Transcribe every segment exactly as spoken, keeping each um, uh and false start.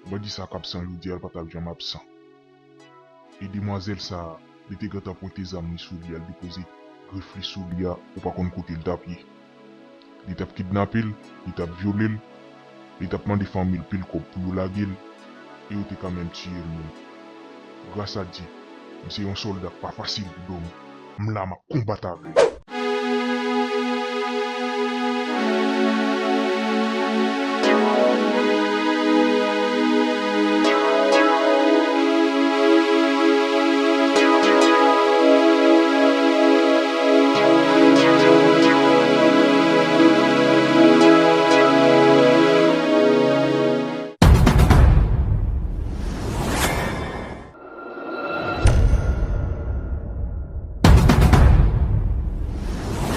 Bandi sa k absan jodi a, l pa t ap janm absan. E demwazèl sa a, li te gentan pwente zam li sou li a, l depoze grif li sou li a, ou pa konn kote l t ap ye. Li t ap kidnape l, li t ap vyole l, li t ap mande fanmi l pil kòb pou yo lage l, e yo te ka menm tiye l menm. Gras a Dye, m se yon sòlda k pa fasil pou dòmi. M la, m ap konbat avè l.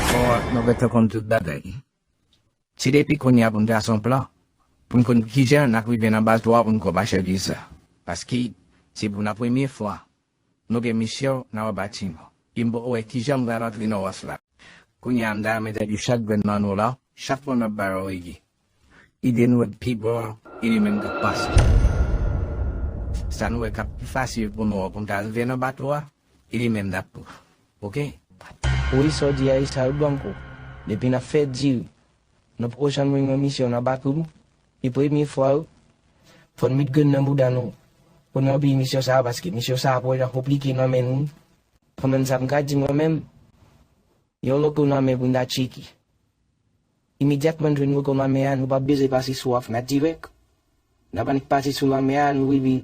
Bon, nou gentan konn tout bagay. Se depi kounye a pou n trase yon plan, pou n konn kijan n ap rive nan bato a pou n konn mache viza. Paske se pou nan premye fwa nou gen misyon nan yon batiman. E m poko wè kijan m pral antre nan waf la. Kounye a, m ta renmen tande chak grenn nan nou la, chak fwa n ap bay yon ide. Ide nou wè k pi bon an, e li menm k ap pase. Sa nou wè k ap pi fasil pou nou an, pou n ta rive nan bato a, e li menm n ap pran. Oke? Wi, sa w di a, e sa yo ban m kou. Depi n ap fè diri, nou poko janm jwenn yon misyon nan bato nou. E premye fwa yo, fò n met grenn nan bouda nou pou n ranpli misyon sa a, paske misyon sa a pral jan konplike nan men nou. Kanmenm, sa m ka di mwen menm, yon lòt kou nan men pou n ta tcheke. Imedyatman n jwenn rekò lanmè a, nou p ap bezwen pase sou waf la dirèk. N ap annik pase sou lanmè a, nou rive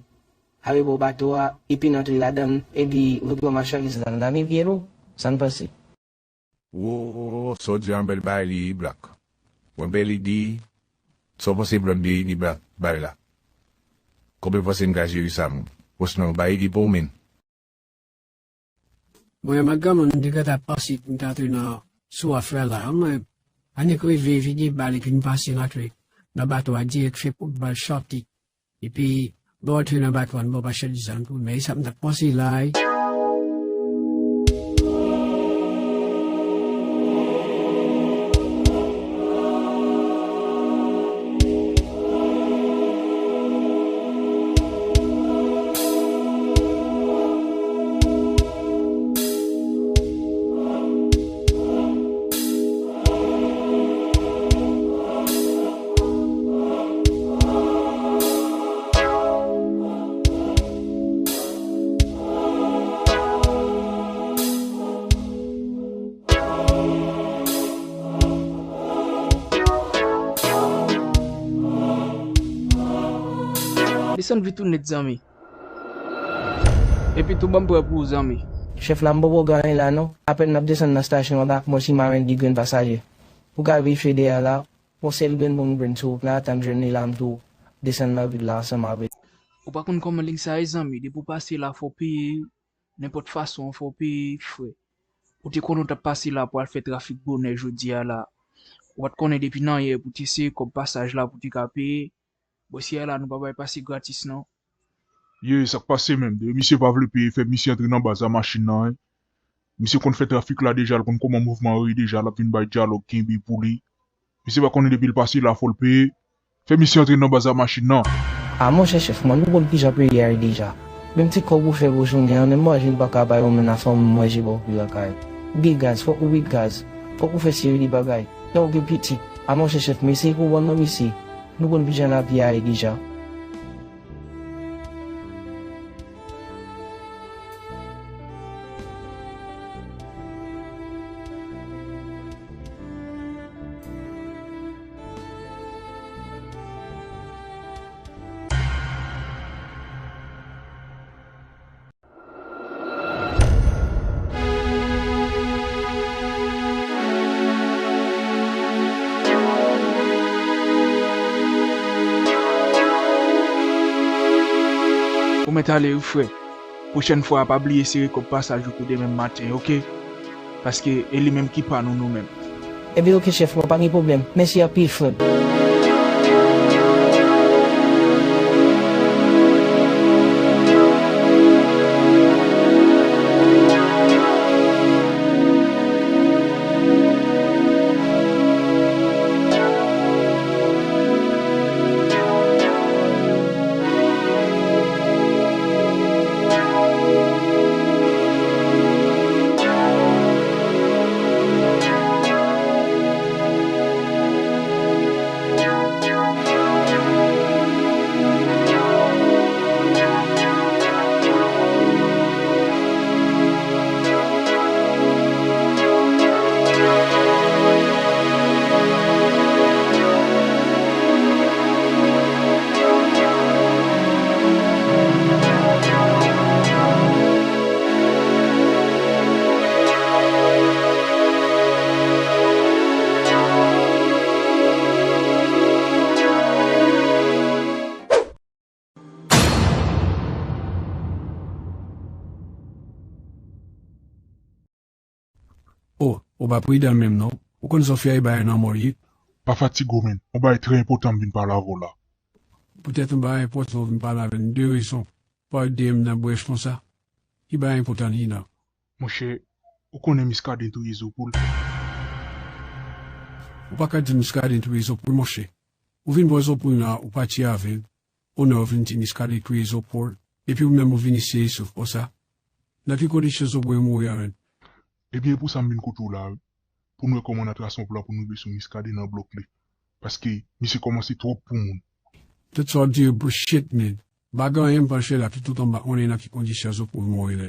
arebò bato a, epi n antre ladan l, epi nou pran machandiz la, n ap vin peye nou. Sa n panse? Wo, wo, wo, sa w di a, yon bèl bagay li ye, Black. Yon bèl ide. Sa w panse, Black, de ide Black bay la? Kòman w panse n ka jere sa, menm? Osnon, bay ide pa w, menm. Mwen, m ak granmoun, m te gentan panse pou n ta antre nan sou afè la. Mwen, annik rive vide bal epi n pase n antre nan bato a dirèk, fè kout bal chante. Epi, bon, antre nan bato a, n ba w machandiz la, n tounen. E sa m t ap panse la, wi. Desann vit ou nèt zanmi. Epi tou ban m prè pou ou zanmi. Chèf la m poko gen anyen la non. Apèn n ap desann nan stasyon an la, mwen si m a jwenn de grenn pasaje. Pou ka vin fede a la, yon sèl grenn moun m jwenn sou wout la, ata m jwenn li la m tou desann nan vil la ansanm avè l. Ou pa konn kòman lig sa ye zanmi, depi w pase la fò w peye, nenpòt fason an fò w peye frè. Ou te konnen w t ap pase la pou al fè trafik bonè jodi a la. Ou pa t konnen depi nan yè pou w te sere kòb pasaj la pou w te ka peye. Bòs yè la nou pa bay pase gratis non. Ye, sa k pase menm? Depi misye pa vle peye, fè misye antre nan baz a machin nan, en. Misye konn fè trafik la deja, l konn kòman mouvman yo ye deja, l ap vin bay dyalòg kenbe pou li. Misye pa konnen depi l pase la fò l peye. Fè misye antre nan baz a machin nan. A monchè chèf mwen, nou konn kijan peyi a ye deja. Menm ti kòb ou fè pou jounen an, menm manje n pa ka bay ou menm nan fanmi w manje ba w pi lakay. Ou gen gaz, fòk ou met gaz. Fòk ou fè seri de bagay. Lè w gen pitit, a monchè chèf, mesye pou bon non mesye. Nou konn kijan lavi a ye deja. Ou mèt ale wi frè. Pwochèn fwa a pa bliye sere kòb pasaj ou pou demen maten, oke? Paske e li menm ki pa nou nou menm. Ebyen oke chèf mwen, pa gen pwoblèm. Mèsi anpil frè m. Ou pa pridan menm non. Ou konn sa w fè a e bagay nan mò l ye. Pa fatige w, menn. Yon bagay trè enpòtan m vin pale avè w la. Poutèt yon bagay enpòtan w vin pale avè m, de rezon. Pa ede m nan brèch konsa. Ki bagay enpòtan li nan? Monchè, ou konnen Miskaden touye zo poul. Ou pa ka di Miskaden touye zo poul, monchè. Ou vin pran zo poul nan, ou pati avè l. Onè w vin di Miskaden touye zo poul. Epi ou menm ou vin eseye souf konsa. Nan ki kondisyon zo poul mouri a menm? Ebyen, e pou sa m vin kote w la, wi. Pou n wè kòman n a trase yon plan pou n rive sou Miskaden nan blòk li. Paske misye kòmanse twòp pou moun. Tout sa w ap di yo bullshit, man. M pa gen anyen m pral fè la, toutotan m pa konnen nan ki kondisyon zo poul mouri la.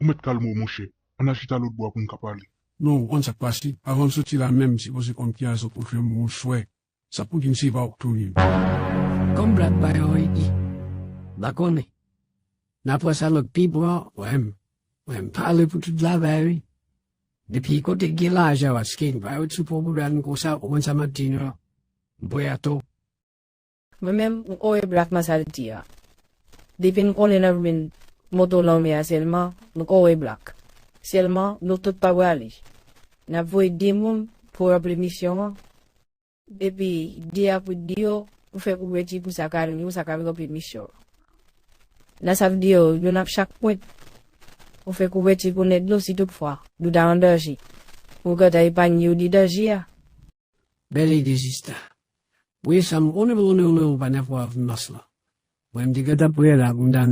Ou mèt kalme w, monchè. Ann al chita lòt bò a pou n ka pale. Non, ou konn sa k pase. Avan m soti la menm, m sipoze konn ki rezon pou fè m yon chwè. Sa pou di m se pa w k touye m. Kòm Black bay yon ide. M pa konnen. N a pran sa lòt pi bon, wè m, wè m pale pou tout Lavay, wi. Depi kote k gen lajan, paske n pa ret sou pwoblèm konsa, ou konn sa m ap di nou an. M prè a tou. Mwen menm, m kore Black nan sa l di a. Depi n konnen n ap jwenn moto lanmè a sèlman, m kore Black. Sèlman, nou tout pa prale. N ap voye de moun pou ranpli misyon an. Epi, de apre di yo, ou fè kouvèti pou sa k al, pou sa k al ranpli misyon an. Nan sa videyo, youn ap chak pwent. Ou fè kouvèti pou nèg nou si toutfwa nou ta an danje. Pou w gentan epanye w de danje a. Bèl ide, sista. Wi, sa m konnen pou konnen ou menm ou pa nan pwa avè mas la. Mwen, m te gentan prè la pou m ta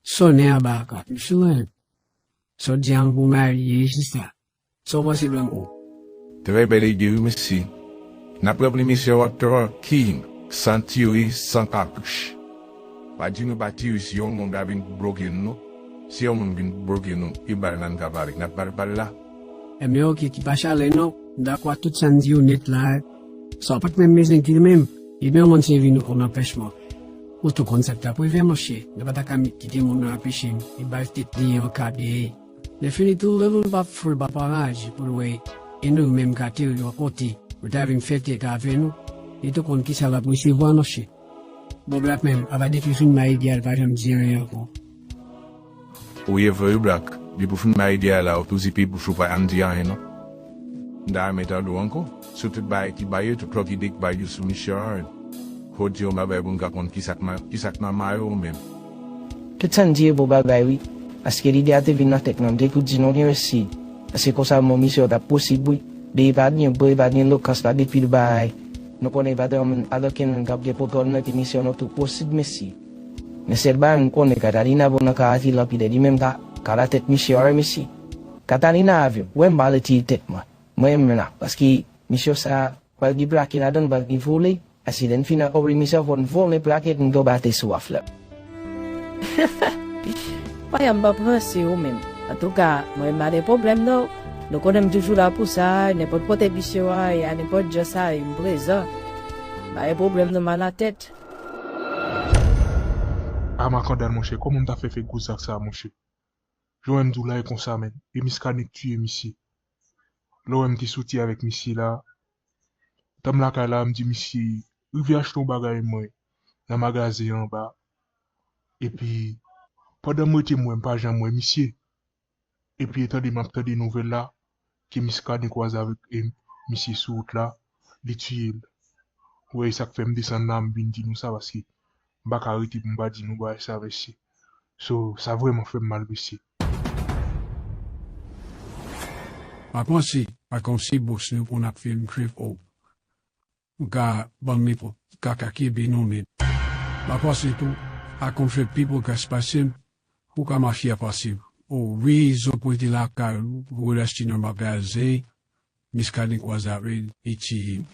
sonnen anba kat. M sou mwen. Sa w di a m pou marye, sista. Sa w panse, Blanco? Trè bèl ide, wi, mesye. N ap ranpli misyon an trankil, san tire, san katouch. Pa di nou pa tire si yon moun ta vin bloke n non. Si yon moun vin bloke nou, ki bal n ap pale? N ap ba l bal la. Ebyen oke, ki pa chale non. M dakò ak tout sa n di yo nèt la. Sa w pa t menm bezwen di l menm. Ebyen yon moun se vin ou konn anpèchman. Ou tou konn sa k t ap rive, monchè. Nou pa ta ka kite moun nan anpeche m. Li bay tèt li yon kade. Lè fini tou, lè moun pa foul pa pa raje pou l wè e nou menm k ateri yon kote pou ta vin fè tèt avè nou, li tou konn kisa l ap resevwa, monchè. Bon, Black menm, apa depi w fin bay ide a, l pa janm di anyen ankò. Ou ye vre wi, Black. Depi w fin bay ide a la, ou tou di pi bouch ou pa janm di anyen non. M ta renmen tande w ankò sou tout bagay ki bay yo, tout lòt ide ki bay yo sou misyon an. Fò w di yon bagay pou n ka konn kisa k nan, kisa k nan mayo w menm. Tout sa n di e bon bagay wi. Paske lide a te vin nan tèt mwen, m te kou di nou gen resi. Paske konsa m wè misyon an t ap posib wi. Depi pa t gen bri, pa t gen lokans, pa t gen pil bagay. Nou konnen pa t gen moun, pa t okenn moun k ap gen pwoblèm nan ke misyon nou tou posib mesye. Men sèl bagay m konnen Catalina bon nan karaktè l anpil e li menm ka, ka la tèt misyon an wi mesye. Catalina avè m, wè m pa retire tèt mwen. Mwen menm la, paske misyon sa a, pral gen brake ladan l, pral gen vole, paske lè n fin akonpli misyon an fò n vole brake l pou n tou bate sou waf la. Mwen menm m p ap ranse ou menm. Antouka, mwen m pa gen pwoblèm non. Nou konnen m toujou la pou sa, nenpòt kote misyon an ye, a nenpòt jan sa ye, m prezan. M pa gen pwoblèm non, m a la tèt. A makandal monchè, kòman m ta fè fè gwo zak sa a monchè? Jan w wè m di w la e konsa menn, e Miskaden k tiye misye. Lè w wè m te soti avèk misye la, tan m lakay la, m di misye rive achte yon bagay mwen nan magazen anba. Epi, pandan m rete m wè m pa janm wè misye. Epi e tande m ap tande nouvèl la, ke Miskaden kwaze avèk e, misye sou wout la, li tiye l. Ou wè e sa k fè m desann la, m vin di nou sa paske m pa ka rete pou m pa di nou bagay sa mesye. So, sa vrèman fè m mal mesye. Pa panse, pa kòmsi bòs nou pou n ap fè m trip o. Ou ka ban m nenpòt kaka kenbe nou men. M ap panse tou, a konn fè pi pwogras pase m, ou ka mafya pase m. O wi, zòt pote lakay ou, ou rele achte nan magazen, Miskaden kwaze avè l, li tiye m.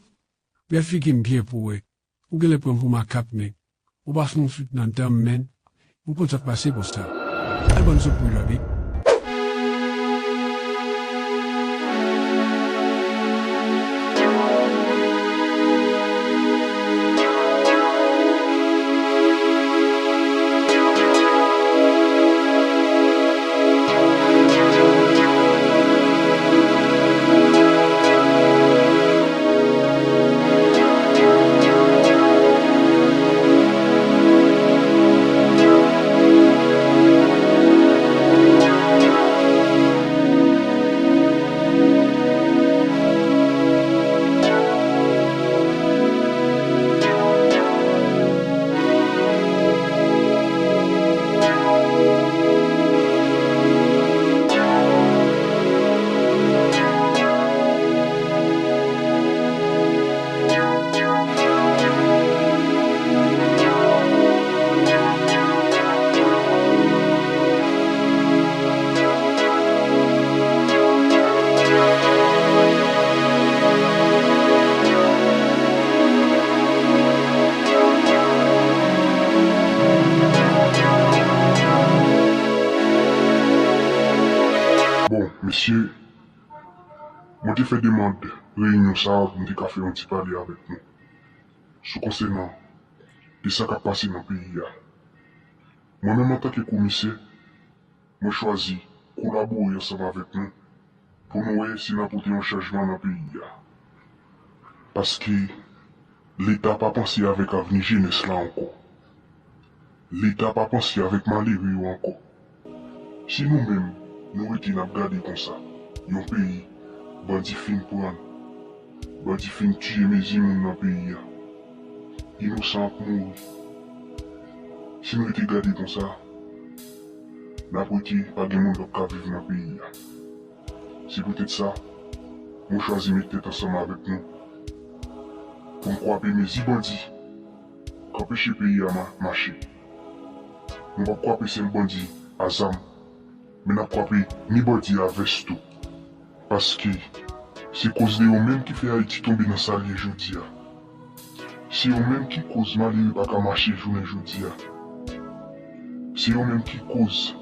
Fè figi m byen pou wè. Ou genlè pran m pou makak men. Ou pa fè yon flit nan dan m men. Ou konn sa k pase konsa. Al ban m sot pou lòbi. Mesye, mwen te fè demann reyinyon sa a pou m te ka fè yon ti pale avèk nou sou konsènan de sa k ap pase nan peyi a. Mwen menm antanke komisè, mwen chwazi kolabore ansanm avèk nou pou nou wè si n a pote yon chanjman nan peyi a. Paske Leta pa panse avèk avni jenès la ankò. Leta pa panse avèk malere yo ankò. Si nou menm, nou rete n ap gade konsa, yon peyi, bandi fin pran, bandi fin tiye mezi moun nan peyi a, inosan ap mouri. Si nou rete gade konsa, n ap rete pa gen moun k ap ka viv nan peyi a. Se poutèt sa, mwen chwazi met tèt ansanm avèk nou pou n kwape mezi bandi k anpeche peyi a ma- mache. Nou p ap kwape senp bandi a zam, men n ap kwape ni bandi a vès tou. Paske se koz de yo menm ki fè Ayiti tonbe nan sa l ye jodi a. Se yo menm ki koz malere pa ka mache jounen jodi a. Se yo menm ki koz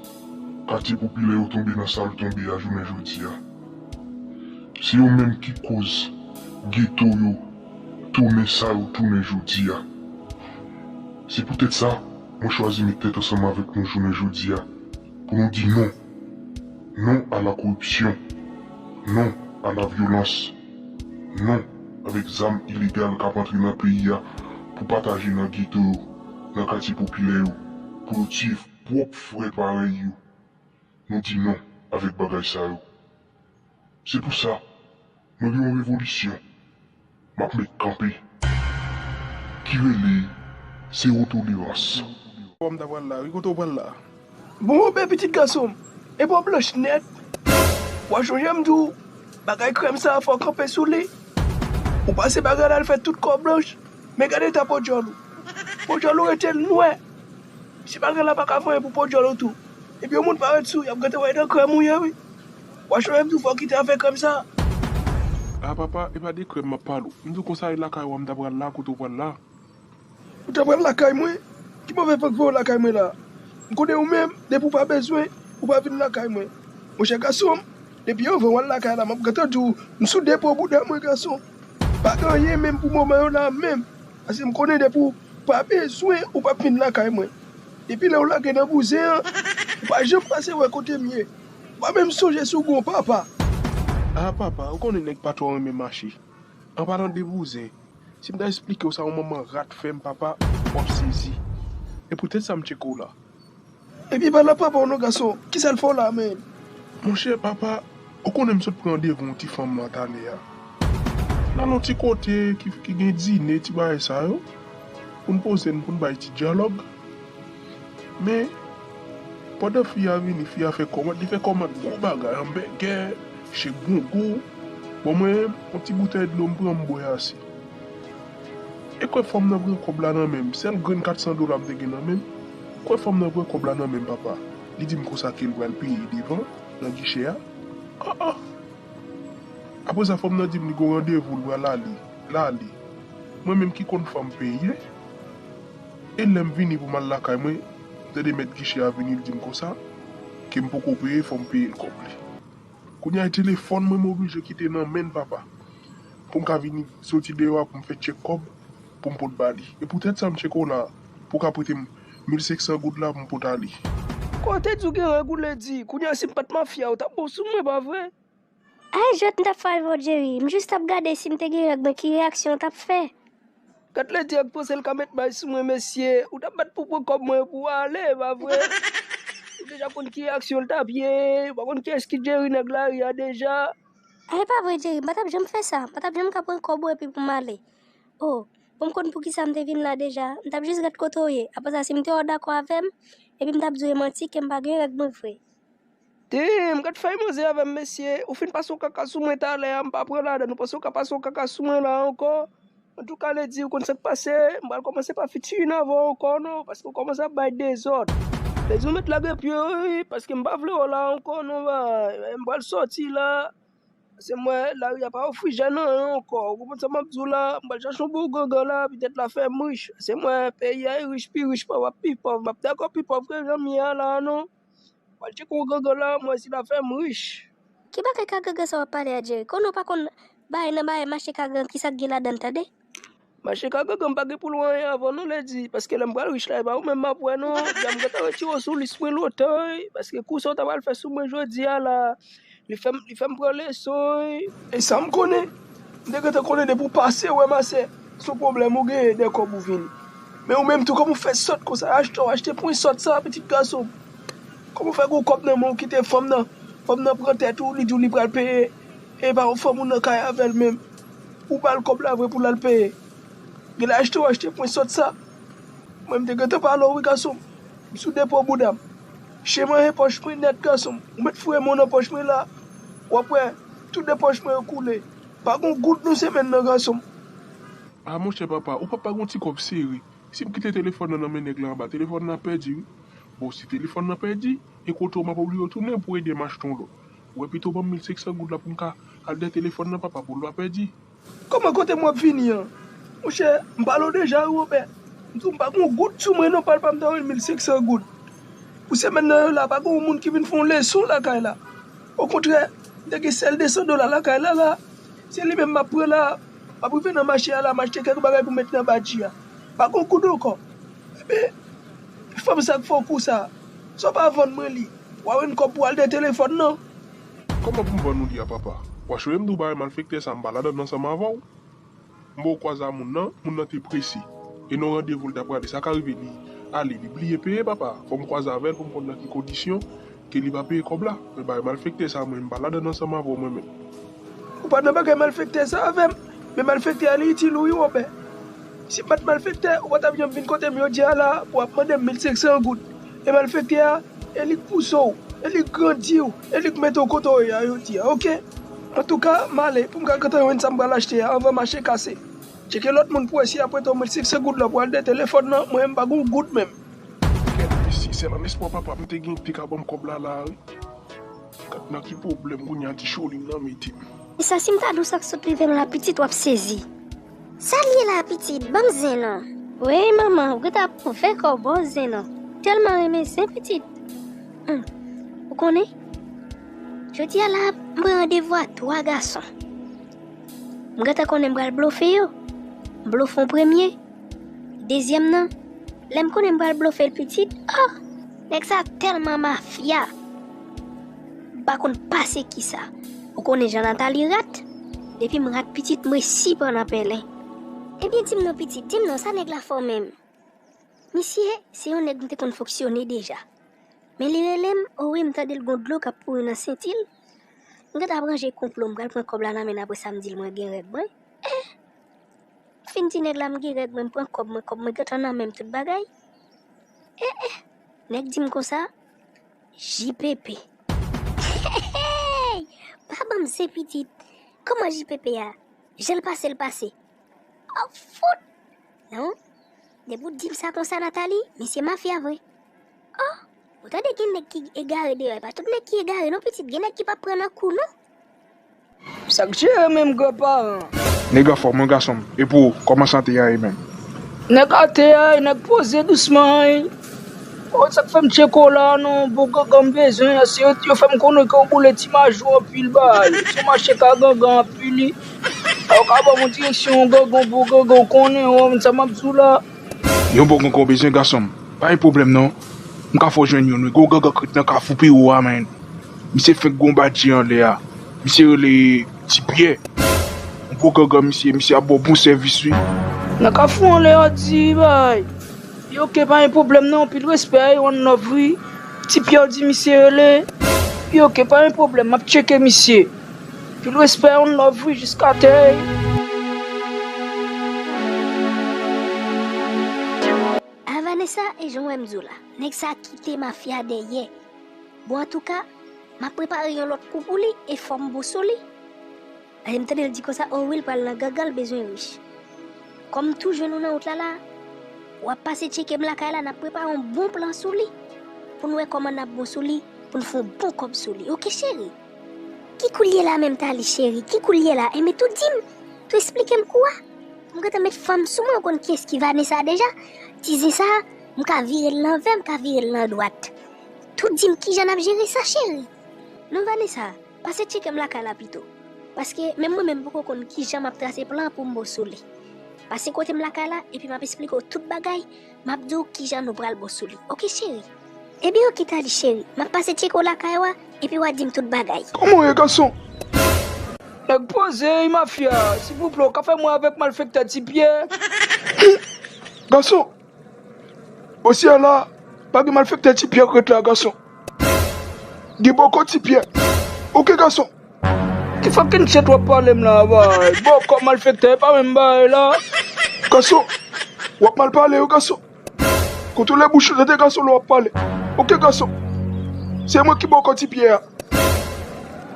katye popilè yo tonbe nan sa l tonbe a jounen jodi a. Se yo menm ki koz geto yo tounen sa yo tounen jodi a. Se poutèt sa, mwen chwazi met tèt ansanm avèk nou jounen jodi a pou nou di non. Non à la corruption. Non à la violence. Non avèk zam ilegal k ap antre nan peyi a pou pataje nan geto yo, nan katye popilè yo, pou yo tiye pwòp frè parèy yo. Nou di non avèk bagay sa yo. Se pou sa, mwen gen yon revolisyon m ap met kanpe ki rele Zewo Tolerans. Kòman m ta pral la? Wi, kote w pral la? Bon, ben, pitit gason m, e pa w blanch nèt. W a chonje m di w, bagay krèm sa a, fò w kanpe sou li. Ou panse bagay la al fè tout kò w blanch? Men gade eta po djòl ou. Po djòl ou rete l nwè. Si bagay la pa ka vanyen pou po djòl ou tou, epi yon moun parèt sou, y ap gentan wè nan krèm ou ye, wi. W a chonje m di w fò w kite afè krèm sa a. A papa, e pa de krèm m ap pale w. M di w konsa e lakay w a m ta pral la, kote w pral la. Ou ta pral lakay mwen? Ki move fòk voye w lakay mwen la? M konnen ou menm, depi w pa bezwen, ou pa vin lakay mwen. Monchè gason m, depi anvan w al lakay la, m ap gentan di w, m sou depo bouda mwen gason. Pa gen anyen menm pou moman yo la menm. Paske m konnen depi w pa bezwen, ou p ap vin lakay mwen. Depi lè w lage nan bouzen an, ou pa janm pase wè kote m ye. Ou pa menm sonje si w gen yon papa. A papa, ou konnen nèg pa twò renmen mache. An palan de bouzen, si m ta esplike w sa yon manman rat fè m, papa, w ap sezi. E poutèt sa m tcheke w la. Epi pa la papa w non gason, kisa l fè w la menm? Monchè papa, ou konnen m sot pran randevou yon ti fanm la talè a. N al yon ti kote ki, ki gen dine, ti bagay sa yo, pou n poze n, pou n bay ti dyalòg. Men, pandan fi a vini, fi a fè kòmand, li fè kòmand gwo bagay, anbègè, chek grangou. Bon, mwen menm, yon ti boutèy dlo m pran m bwè ase. E kwè fanm nan pran kòb la nan men m, sèl grenn kat san dola m te gen nan men m. Kwè fanm nan pran kòb la nan men m, papa. Li di m konsa ke l pral peye devan, nan gichè a. Ah, ah! Apre sa, fanm nan di m li gen yon randevou, l pral ale, l ale. Mwen menm ki konn fanm peye, e lè m vini pou m al lakay mwen, m tande mèt gichè a vini, l di m konsa, ke m poko peye, fò m peye l kòb li. Kounye a, e telefòn mwen m oblije kite nan men l, papa, pou m ka vini soti deyò a pou m fè tchèk kòb pou m pot ba li. E poutèt sa m tcheke w la, pou w ka prete m mil senk san goud la pou m pot ale. Kote di w gen règ ou ledi? Kounye a, si m pa t mafya, ou t ap bon sou mwen, pa vre? Ay, jwèt m t ap fè avè w, Jerry. M jis t ap gade si m te gen règ mwen, ki reyaksyon w t ap fè. Gad ledi ak panse l ka met may sou mwen, mesye. Ou t ap bat pou pran kòb mwen pou w ale, pa vre? Ou deja konn ki reyaksyon l t ap ye. Ou pa konn kiyès ki Jerry nèg lari a deja. Ay, pa vre, Jerry. M pa t ap janm fè sa. M pa t ap janm ka pran kòb ou epi pou m ale. O, pou m konn poukisa m te vin la deja, m t ap jis gad kote w ye. Apre sa, si m te wè w dakò avè m, epi m t ap di w e manti ke m pa gen règ mwen vre. Damn, gad fay manzè avè m, mesye. Ou fin pase yon kaka sou mwen talè a, m pa pran ladann. Ou panse w ka pase yon kaka sou mwen la ankò? Antouka, ledi, ou konn sa k pase, m pral kòmanse pa fitirin avè w ankò non, paske w kòmanse ap bay dezòd. Ledi, ou mèt lage pye w, wi, paske m pa vle w la ankò non, bay. M pral sòti la. Paske m wè lari a pa ofri jèn anyen ankò. Ou konprann sa m ap di w la? M pral chache yon bon gangan la, petèt l a fè m rich. Paske m wè peyi a, e rich pi rich pa w ap pi pòv. M ap dakò pi pòv ke jan m ye a la non. M pral tcheke yon gangan la, m wè si l a fè m rich. Ki bagay ka gangan sa w ap pale a, Jerry? Konnen w pa konn bagay nan bagay mache ka gangan, ki sa k gen ladan l, tande? Mache ka gangan, m pa gen pou l wè anyen avan non, Lady, paske lè m pral rich la, e pa ou menm m ap wè non. Deja m gentan retire w sou lis mwen lontan, wi, paske kou sa w ta pral fè sou mwen jodi a la, li fè m, li fè m pran leson, wi. E sa m konnen, m te gentan konnen depi w pase, wè, masè, se yon pwoblèm ou genyen dè kòb ou vini. Men ou menm tou, kòman w fè sòt konsa? Achte w achte pwen sòt sa, pitit gason m. Kòman w fè gon kòb nan men w kite fanm nan? Fanm nan pran tèt ou, li di w li pral peye. E pa yon fanm ou nan kay avè l menm. Ou ba l kòb la vre pou l al peye. Genlè achte w achte pwen sòt sa. Mwen, m te gentan pale w, wi, gason m. M sou depo bouda m. Chen manje pòch mwen nèt, gason m. Ou mèt foure men w nan pòch mwen la. W ap wè, tout de pòch mwen yo koule. Pa gon goud nan semèn nan, gason m. A, monchè papa, ou pap pa gon ti kòb sere. Si m kite telefòn nan nan men nèg la anba, telefòn nan ap pèdi, wi. Bon, si telefòn nan pèdi, e kote w m ap oblije tounen pou ede m achte yon lòt. Ou wè, pito ban m mil senk san goud la pou m ka al dèyè telefòn nan, papa, pou l pa pèdi. Kòman kote m w ap vini an? Monchè, m pale w deja, wi, Wobè. M di w m pa gon goud sou mwen non, pale pa m ta voye l mil senk san goud. Pou semèn nan yo la, pa gen yon moun ki vin fè yon leson lakay la. Okontrè, m te gen sèl de san dola lakay la, la. Se li menm m ap pran la. M ap rive nan mache a la, m achte kèk bagay pou m met nan badji a. Pa gen yon goud ankò. Ebyen, fanm sa k fè w kou sa. Sa w pa vann mwen li. W a jwenn kòb pou al dèyè telefòn nan. Kòman pou m vann ou li a, papa? W a sonje m di w bagay malfektè sa, m pa ladann ansanm avè w. M ba w kwaze a moun nan, moun nan te prese. E nan yon randevou l t ap prale, sa ka rive li ale, li bliye peye, papa. Fò m kwaze avè l pou m konn nan ki kondisyon ke li pa peye kòb la. Men bagay malfektè sa, mwen, m pa ladann ansanm avè w, mwen menm. Ou pa nan bagay malfektè sa avè m. Men malfektè a, li itil ou, wi, Wobè. Si m pa t malfektè, ou pa t ap janm vin kote m jodi a la pou w ap mande m mil senk san goud. E malfektè a, e li k pouse w, e li k grandi w, e li k mete w kote w ye a jodi a, oke? Antouka, m ale pou m ka gentan jwenn sa m pral achte a anvan mache kase. Tcheke lòt moun pou wè si y ap prete w mil senk san goud la pou al dèyè telefòn nan, mwen menm m pa gen yon goud menm. Kèt mesye, sèl an espwa papa m te gen ki te ka ban m kòb la la, wi. Gad nan ki pwoblèm kounye a ti Cholin nan mete m. E sa, si m ta di w sa k sot rive m la, pitit, w ap sezi. Sa l ye la, pitit? Ban m zen non. Wi, manman, ou gentan ap fè kò w ba w zen non. Tèlman renmen zen, pitit. Hum. Ou konnen? Jodi a la, m pran randevou a twa gason. M gentan konnen m pral blofe yo. M blofe yon premye. Dezyèm nan, lè m konnen m pral blofe l, pitit, oh, nèg sa tèlman mafya. M pa konn pase kisa. Ou konnen jan Nathalie rat? Depi m rat, pitit, m resi pran nan pèlen. Ebyen, di m non, pitit, di m non, sa nèg la fè w menm? Misye, se yon nèg m te konn fonksyone deja. Men li rele m, o wi, m tande l gon dlo k ap kouri nan senti l. M gentan ap ranje konplo, m pral pran kòb la nan men l, apre sa m di l mwen gen règ mwen. Eh! M fin di nèg la m gen règ mwen, m pran kòb mwen, kòb mwen gentan nan men m, tout bagay. Eh, eh! Nèg di m konsa, J P P. Pa ban m zen, pitit. Kòman J P P a? Jan l pase, l pase. Oh, fout! Non. Depi w di m sa konsa, Nathalie, misye mafya vre. Oh, ou tande gen nèg ki egare deyò, e pa tout nèg ki egare non, pitit, gen nèg ki p ap pran nan kou non. Sa k jere menm granparan? Nèg anfòm wi gason m. E pou ou, kòman sante a ye menm? Nèg atè a, nèg poze dousman, wi. Oh, sa k fè m tcheke w la, non, bon gangan m bezwen, se yo, yo fè m konnen ke w boule ti majou anpil, bay. Se yon mache ka gangan anpil, wi. Ou ka ban m yon direksyon, yon gangan, bon gangan, w konnen, w, sa m ap di w la. Yon bon gangan w bezwen, gason m? Pa gen pwoblèm, non. M ka fè w jwenn youn, wi. Gwo gangan k ret nan Kafou Piwo a, man. Misye fenk gon badji anlè a. Misye rele Ti Pyè. Yon bon gangan, misye, misye ap ba w bon sèvis, wi. Nan Kafou anlè a, di, bay. Pi oke, pa gen pwoblèm, non. Anpil respè, wi, one love, wi. Ti Pyè, w di misye rele. Pi oke, pa gen pwoblèm, m ap tcheke misye. Anpil respè, one love, wi, jiskatè. A Vanessa, e jan w wè m di w la, nèg sa kite mafya dèyè. Bon, antouka, m ap prepare yon lòt kou pou li e fò m bon sou li. Paske m tande l di konsa, o wi, l pral nan gangan, l bezwen rich. Kòm m tou jwenn ou nan wout la la, w ap pase tcheke m lakay la, n ap prepare yon bon plan sou li pou n wè kòman n ap bon sou li, pou n fè yon bon kòb sou li. Oke, cheri? Ki kou l ye la menm, Tali, cheri? Ki kou l ye la? Enben, tou di m, tou esplike m kou a. M gentan met fanm sou mwen, ou konn kiyès ki Vanessa deja. Ti zen sa, m ka vire l nan vè, m ka vire l nan dwat. Tou di m kijan n ap jere sa, cheri? Non, Vanessa, Pase tcheke m lakay la pito. Paske menm mwen menm m poko konn kijan m ap trase plan pou m ba w sou li. Pase kote m lakay la, epi m ap esplike w tout bagay, m ap di w kijan nou pral ba w sou li. Oke, cheri? Ebyen, oke, Tali, cheri. M ap pase tcheke w lakay ou a, epi w a di m tout bagay. Kòman w ye, gason? Nèg poze, wi, mafya. Silvouplè, w ka fè mwen avèk malfektè Ti Pyè? Gason, bòs la, pa gen malfektè Ti Pyè k ret la, gason. Gen bòkò Ti Pyè. Oke, gason. Ki fucking shit w ap pale m la, bay? Bòkò, malfektè, e pa menm bagay la. Gason, w ap mal pale, wi, gason. Kontwole bouch ou, tande, gason, lè w ap pale. Oke, gason. Se mwen ki bòkò Ti Pyè a.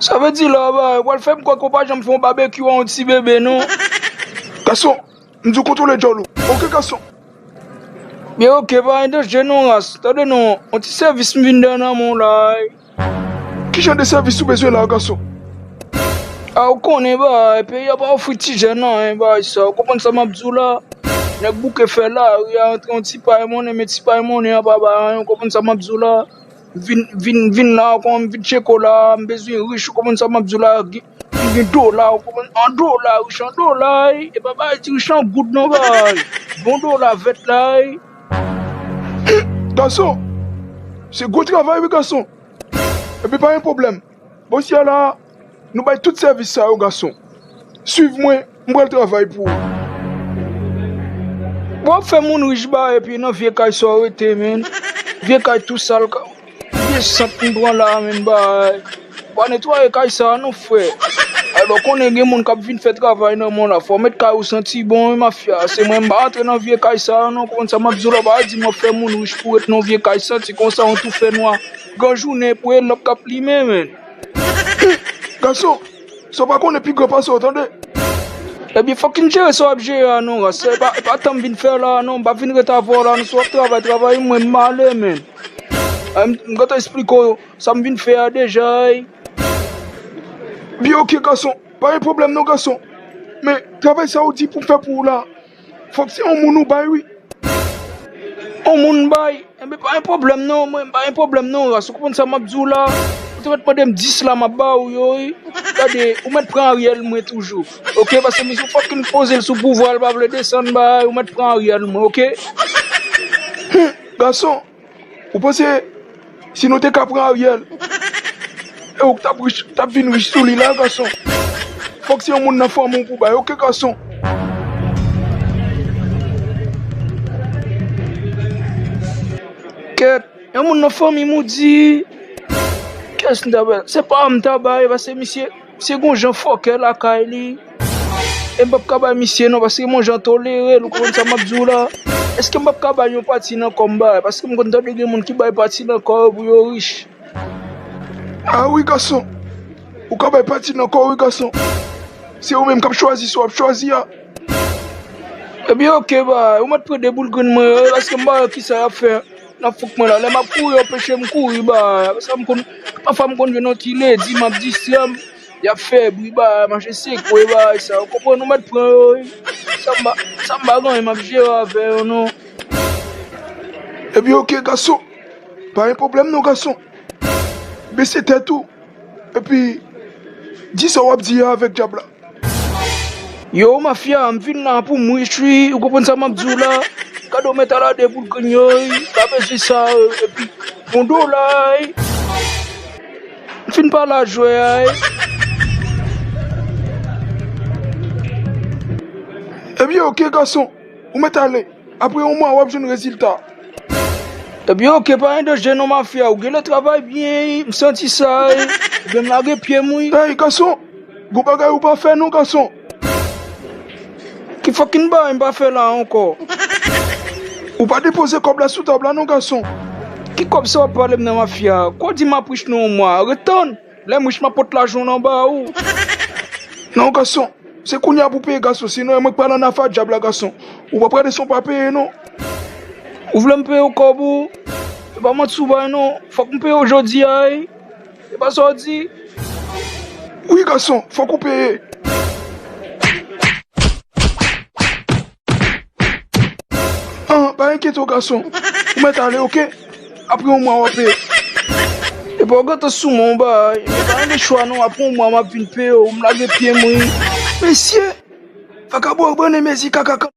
Sa vle di la, bay, w pral fè m kwè ke w pa janm fè yon babekyou a yon ti bebe, non. Gason, m di w kontwole djòl ou. Oke, gason. Byen, oke, pa gen danje non, ras. Tande non, yon ti sèvis m vin dèyè nan men w la, wi. Ki jan de sèvis ou bezwen la, gason? A, ou konnen, bay, peyi a pa ofri ti jèn anyen, bay, sa. Ou konprann sa m ap di w la? Nèg bouke fè lari a, antre yon ti pay monnen, men ti pay monnen an pa bay anyen, ou konprann sa m ap di w la? Vin, vin, vin la, kòman m vin tcheke w la, m bezwen rich, ou konprann sa m ap di w la? Gen, gen dola, ou konprann? An dola, rich an dola, wi. E pa bay ti rich an goud non, bay. Bon dola vèt la, wi. Gason, se gwo travay, wi, gason. Epi pa gen pwoblèm. Bòs la, nou bay tout sèvis sa yo, gason. Swiv mwen, m pral travay pou ou. W ap fè moun rich, bay, epi nan vye kay sa w rete, menn. Vye kay tou sal, ka-, vye sant m pran la, menn, bay. W pa netwaye kay sa a non, frè. Alò, konnen gen moun k ap vin fè travay nan men w la, fò w mèt kay ou santi bon, wi, mafya. Se mwen, m pa antre nan vye kay sa a non, konprann sa m ap di w la, pa di m w ap fè moun rich pou w ret nan vye kay santi konsa, yon tou fè nwa. Gran jounen pou e lanp k ap limen, menn. Gason, sa w pa konnen pi gran pase w, tande. Ebyen, fucking jere sa w ap jere a non, ras. E pa, e pa tan m vin fè la non, m pa vin ret avè w la non, si w ap travay, travay, mwen m ale, menn. M, m gentan esplike w sa m vin fè a deja, wi. Byen, oke, gason, pa gen pwoblèm non, gason. Men, travay sa w di pou m fè pou w la, fòk se yon moun ou bay, wi. Yon moun bay? Enben, pa gen pwoblèm non, mwen, pa gen pwoblèm non, ras. Ou konprann sa m ap di w la? Ou te mèt mande m dis la, m ap ba ou yo, wi. Gade, ou mèt pran Ariel mwen toujou. Oke, paske misye fucking poze l sou pouvwa, l pa vle desann, bay, ou mèt pran Ariel mwen, oke? Hum, gason, ou panse si nou te ka pran Ariel, e ou k t ap rich, t ap vin rich sou li la, gason? Fòk se yon moun nan fanmi w pou bay, oke, gason? Kèt, yon moun nan fanmi m ou di, kiyès m ta bay? Se pa m ta bay, paske misye, misye gon jan fòkè lakay li. E m p ap ka bay misye non, paske m gon jan tolere l, ou konprann sa m ap di w la? Èske m p ap ka bay yon pati nan kò m bay? Paske m konn tande gen moun ki bay pati nan kò yo pou yo rich. A wi, gason. Ou ka bay pati nan kò w, wi, gason. Se ou menm k ap chwazi sa w ap chwazi a. Ebyen, oke, bay. Ou mèt pran de boul grenn mwen yo, paske m pa wè kisa y ap fè nan fouk mwen la. Lè m ap kouri, yo anpeche m kouri, bay. Sa m konn, pafwa m konn jwenn yon ti ledi, m ap distrè m. Y ap fè bri, bay, mache sekwe, bay, sa. Ou konprann, ou mèt pran yo, wi. Sa m pa, sa m pa gen anyen m ap jere avè yo, non. Ebyen, oke, gason. Pa gen pwoblèm, non, gason. Bese tèt ou. Epi, di sa w ap di a avèk dyab la. Yo, mafya, m vin la pou m rich, wi. Ou konprann sa m ap di w la? Gade w mèt al a de boul grenn yo, wi. Pa bezwen sa, epi, bon dola, wi. M fin pale a jwè a, wi. Ebyen, oke, gason. Ou mèt ale. Apre yon mwa, w ap jwenn rezilta. Ebyen, oke, pa gen danje non, mafya. Ou genlè travay byen, wi. M santi sa, wi. Ou genlè lage pye m, wi. Ey, gason, gon bagay ou pa fè non, gason. Ki fucking bagay m pa fè la ankò? Ou pa depoze kòb la sou tab la non, gason. Ki kòb sa w ap pale m nan, mafya? Kò di m ap rich nan yon mwa. Ret tann. Lè m rich, m ap pot lajan w nan ba ou. Non, gason. Se kounye a pou peye, gason, sinon e mwen k pral an afa dyab la, gason. Ou pa prale san w pa peye, non. Ou vle m peye w kòb ou? E pa manti w bay, non. Fòk m peye w jodi a, wi. E pa sa w di? Wi, gason, fòk ou peye. An, pa enkyete w, gason. Ou mèt ale, oke? Apre yon mwa, w ap peye. Bon, gentan sou mwen, bay. Mwen pa gen chwa non, apre yon mwa m ap vin peye w, m lage pye m, wi. Mesye, vakabon, abone, mezi, kakaka.